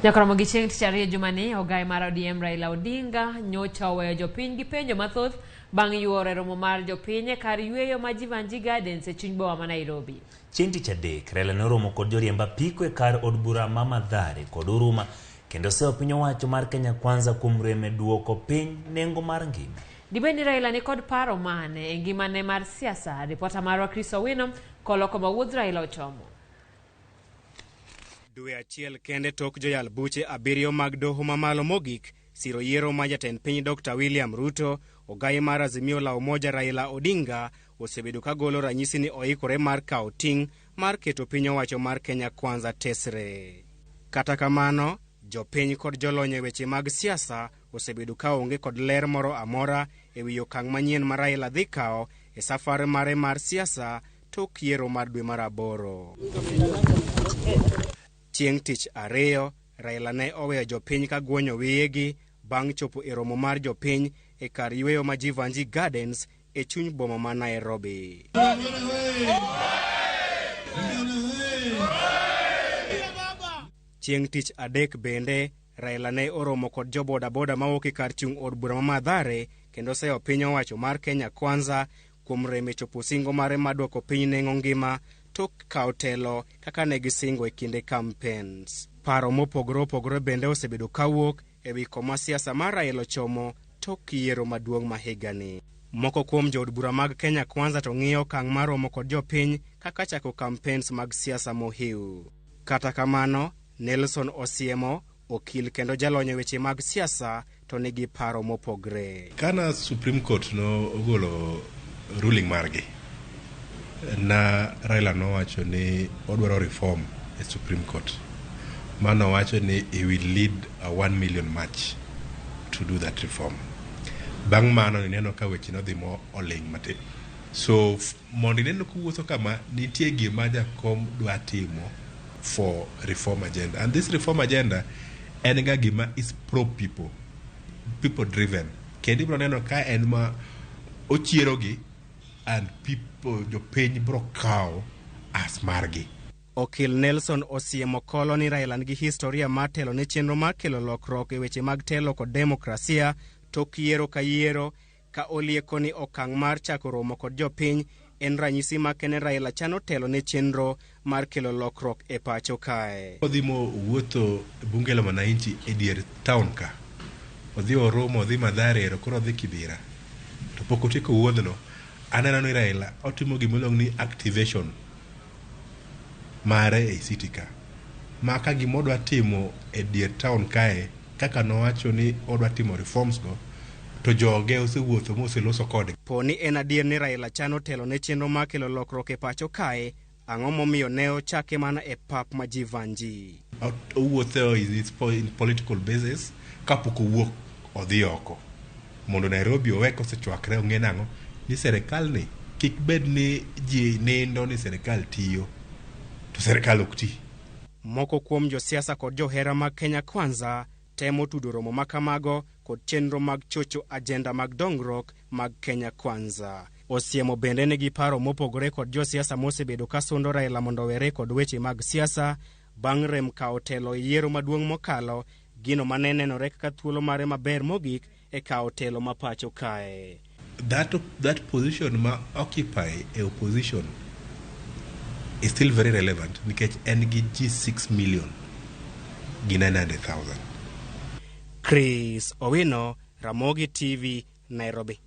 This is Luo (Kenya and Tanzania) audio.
Nyaka romo gi chieng' tich ariyo jumani, ogai mar ODM Raila Odinga nyocha oweyo jopiny gi penjo mathoth bang' yuoro e romo mar jopiny e kar yweyo ma Jeevanjee Gardens e chuny boma ma Nairobi. Chieng' tich adek, Raila ne oromo kod joriemb apiko e kar od bura ma Mathare kod Huruma kendo seyo piny owacho mar Kenya Kwanza kuom rem e duoko piny nengo mar ngima. Dibed ni Raila ni kod paro mane e ngimane mar siasa? Ripota marwa Chris Owino kolo koma wuodh Raila ochomo. Dwe achiel kende tok joyal buche abiriyo mag doho mamalo mogik siro yiero ma jatend piny Dr. William Ruto, ogai mar Azimio la Umoja Raila Odinga osebedo ka golo ranyisi ni oikore mar kawo ting' mar keto piny owacho mar Kenya Kwanza tesre. Kata kamano, jopiny kod jolony e weche mag siasa osebedo ka onge kod ler moro amora e wi okang' manyien ma Raila dhi kawo e safar mare mar siasa tok yiero mar dwe mar aboro. Chieng' tich ariyo, Raila ne oweyo jopiny ka guonyo wiyegi bang' chopo e romo mar jopiny e kar yweyo ma Jeevanjee Gardens e chuny boma ma Nairobi. Chieng' tich adek bende, Raila ne oromo kod jo bodaboda mawuok e kar chung' od bura ma Mathare kendo seyo piny owacho mar Kenya Kwanza kuom rem e chopo singo mare mar duoko piny nengo ngima tok kawo telo kaka ne gisingo e kinde campaigns. Paro mopogore opogore bende osebedo kawuok e wi koma siasa mar Raila ochomo tok yiero maduong' ma higani. Moko kuom jood bura mag Kenya Kwanza to ng'iyo okang' mar romo kod jopiny kaka chako campaigns mag siasa mohiu. Kata kamano, Nelson Osiemo, okil kendo jalony e weche mag siasa to nigi paro mopogre. Kana Supreme Court no ogolo ruling margi, na Raila nowacho ni odwaro reform e Supreme Court. Mano wacho ni he will lead a 1 million march to do that reform. Bang' mano ineno ka weche nodhi mo oling' matin. So mondo ineno kowuotho kama nitie gima jakom dwa timo for reform agenda. And this reform agenda en ga gima is pro people, people driven. Kendo ibiro neno ka en ma ochierogi and people jopiny biro kawo as margi. Okil Nelson Osiemo kolo ni Raila nigi historia mar telo ne chenro mar kelo lokruok e weche mag telo kod demokrasia tok yiero ka yiero ka olieko ni okang' mar chako romo kod jopiny en ranyisi makende Raila chano telo ne chenro mar kelo lokruok e pacho kae. Odhi mo wuotho bunge la mwananchi e dier town ka. Odhi oromo, odhi Mathare ero, koro odhi Kibera. To pok otieko wuodhno, aneno ni Raila otimo gima iluongo ni activation mare ei city ka. Ma ka gima odwa timo e dier town kae, kaka nowacho ni odwa timo reforms go, to joge osewuotho moseloso kodgi. Po ni en adier ni Raila chano telo ne chenro mar kelo lokruok e pacho kae, ang'o momiyo ne ochake mana e pap ma Jeevanjee? Owuotho in political basis kapok owuok odhi oko. Mondo Nairobi owe kosechwakre ong'e nang'o ni serikal ni kik bed ni ji nindo ni serikal tiyo to serikal ok ti. Moko kuom josiasa kod johera mag Kenya Kwanza temo tudo romo ma kamago kod chenro mag chocho ajenda mag dongruok mag Kenya Kwanza. Osiemo bende nigi paro mopogore kod josiasa mosebedo ka sundo Raila mondo owere kod weche mag siasa bang' rem kawo telo e yiero maduong' mokalo, gino mane nenore kaka thuolo mare maber mogik e kawo telo ma pacho kae. That position ma occupy e opposition is still very relevant nikech en gi ji 6 million gi 900,000. Chris Owino, Ramogi TV, Nairobi.